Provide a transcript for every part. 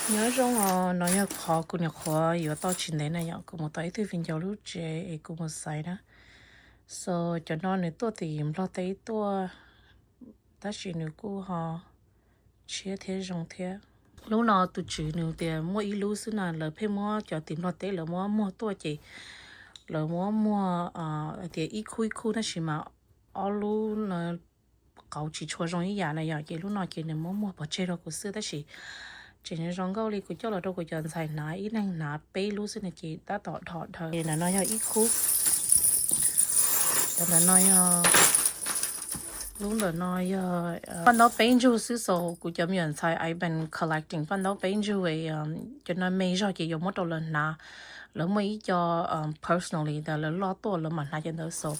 Nyob zoo os, no yog qhov kuv nyuam qhuav yuav tau tsis ntev na yom, kuv mus tau ib tug viv ncaus lub tsev es kuv mus xaiv na. So cov no nws tuaj tim Nplog teb tuaj, tab sis nws kuj ho tshiab thiab zoo thiab. Lub no tus tswv nws tias muaj ib lub xwb na, lawv pheej muab cov tim Nplog teb lawv muab muag tuaj ces lawv muab muag hais tias ib khub ib khub tab sis mas ob lub no qauv tsis tshua zoo ib yam na yom, ces lub no ces nws muab muag pov tseg rau kuv xwb tab sis tseem zoo nkauj li. Kuv coj los rau kuv cov ntxhais hnav, ib leeg hnav peb lub xwb no ces tab tom dhom dhawv. Ces ntawm no yog ib khub, ntawm no yog, lub ntawm no yog paj ntaub peb ntsug xwb. So kuv cov me nyuam ntxhais I've been collecting paj ntaub peb ntsug, cov no me zog ces yuav muab rau lawv hnav. Lawv muaj ib co personally tas lawv loj tuaj lawv mam hnav cov ntawd. So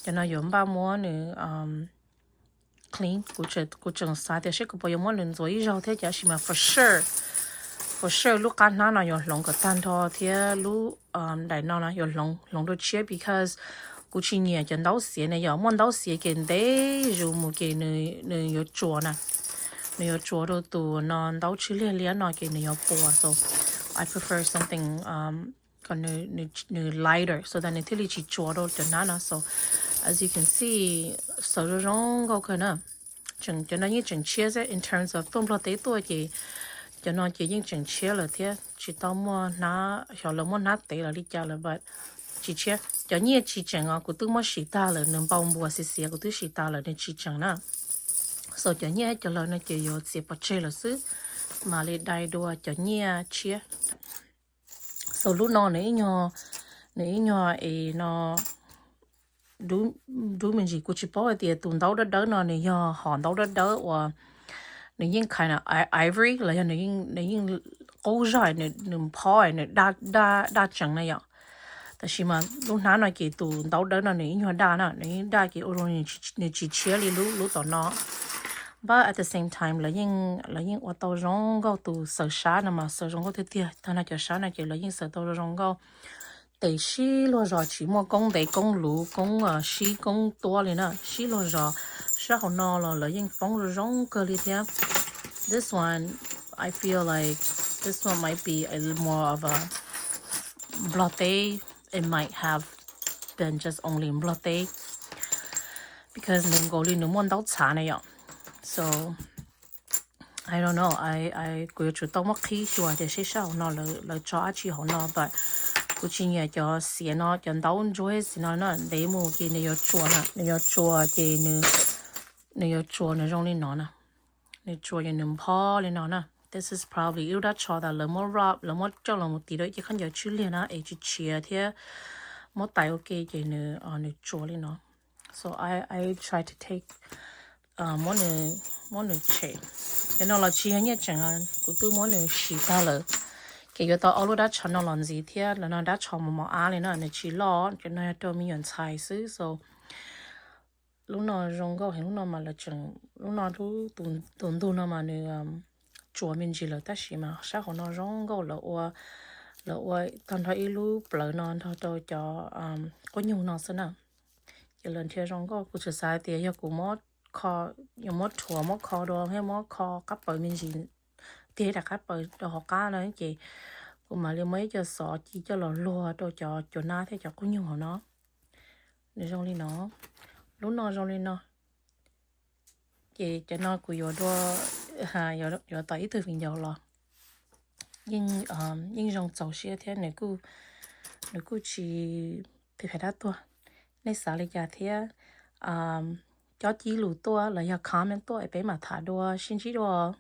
cov no yuav npaj muab nws clean. Kuv tseem xav tias seb kuv puas yuav muab nws ntxuav ib zaug thiab, tab sis mas for sure, for sure lub qab hnab no yuav hloov kom tag nrho thiab lub daim no no yuav hloov hloov rau tshiab because kuv tsis nyiam cov ntaub xiav na yom. Muaj ntaub xiav ces ntev zus mus ces nws yuav tsuas na, nws yuav tsuas rau tus no ntaub tswb liag liab no ces nws yuav puas. So I prefer something kom nws lighter so that nws thiaj li tsis tsuas rau cov hnab no. So as you can see, xaws zoo zoo nkauj kawg na. Cov no yeej tseem tshiab xwb, in terms of tuaj Nplog teb tuaj ces cov no ces yeej tseem tshiab lawm thiab, tsis tau muaj hnab, xyov lawv muab hnab tev los li cas lawm, but tsis tshiab. Cov nyiaj tsis tseem os, kuv twb muab siv tag lawm, nws npau npuas xiv xiav kuv twb siv tag lawm, nws tsis tseem na. So cov nyiaj cov lawm no ces yuav txiav pov tseg lawm xwb, mam li dai dua cov nyiaj tshiab. So lub no nws ib nyuag, nws ib nyuag es no dub me ntsis, kuv tsis paub hais tias tus ntaub dawb dawb no nws yog hom ntaub dawb dawb uas nws yeej khaiv na ivory los yog nws yeej qub zog, nws phob, nws daj tsees na yom. Tab sis mas lub hnab no ces tus ntaub dawb no nws ib nyuag daj na, nws yeej daj ces ua rau nws tsis tshiab li lub lub tom no. But at the same time lawv yeej ua tau zoo nkauj, tus xaws sab no mas xaws zoo nkauj tiag tiag. Tag no cov sab no ces lawv yeej xaws tau zoo nkauj. Tes sib luag zos, tsis muaj koob ntev koob luv, koob sib koob tuab li na, sib luag zos. Sab hauv no los lawv yeej poob zoo zoo kawg li thiab. This one, I feel like this one might be a more of a Nplog teb. It might have been just only Nplog teb because nws nkaus li nws muaj ntaub txhav na yom. So I don't know, kuv yuav tsum tau muab qhib xyuas tias seb sab hauv no lawv tso dab tsi hauv no, but kuv tsis nyiam cov xiav no, cov ntaub ntsuab xiav no na, ntev mus ces nws yuav tsuas na, nws yuav tsuas ces nws yuav tsuas nws zoo li no na, nws tsuas ces nws nphob li no na. This is probably ib lub dab tsho tas lawv muab rub, lawv muab coj los mus tiv rau ib ce khaub ncaws tswb liag na es tsis tshiav thiab muab tais ua ke ces nws tsuas li no. So I try to take, muab nws tshem. Cov no los tsis yog nyiaj tseem, kuv twb muab nws siv tag lawm. Ces yuav tau ob lub dab tsho no los ntxiv thiab, lawv no dab tsho mos mos ab li na, nws tsis loj, cov no yog rau me nyuam ntxhais xwb. So lub no zoo nkauj heev, lub no mas lawv tseem, lub no lub, tus ntug no mas nws tsuas me ntsis lawm tab sis mas sab hauv no zoo nkauj, lawv ua, lawv ua tag nrho ib lub plawv no nrog rau cov qub nyuj no xwb na. Ces lawv nrhiav zoo nkauj, kuv tseem xav tias yog kuv muab kho, yuav muab rhuav muab kho dua thiab muab kho qab paws me ntsis, tiag daim qab paws rau hauv qab no ces kuv mam li muab ib co xov ci coj los luag rau cov cua nab thiab cov qub nyuj hauv no. Nws zoo li no, lub no zoo li no. Ces cov no kuv yuav dua, yuav tom ib tug viv ncaus los. Yeej zoo txaus siab thiab nws kuj tsis phem dab tuag. Nej xav li cas thiab, cob cib lus tuaj los yog comment tuaj es peb mam tham dua, sib ntsib dua.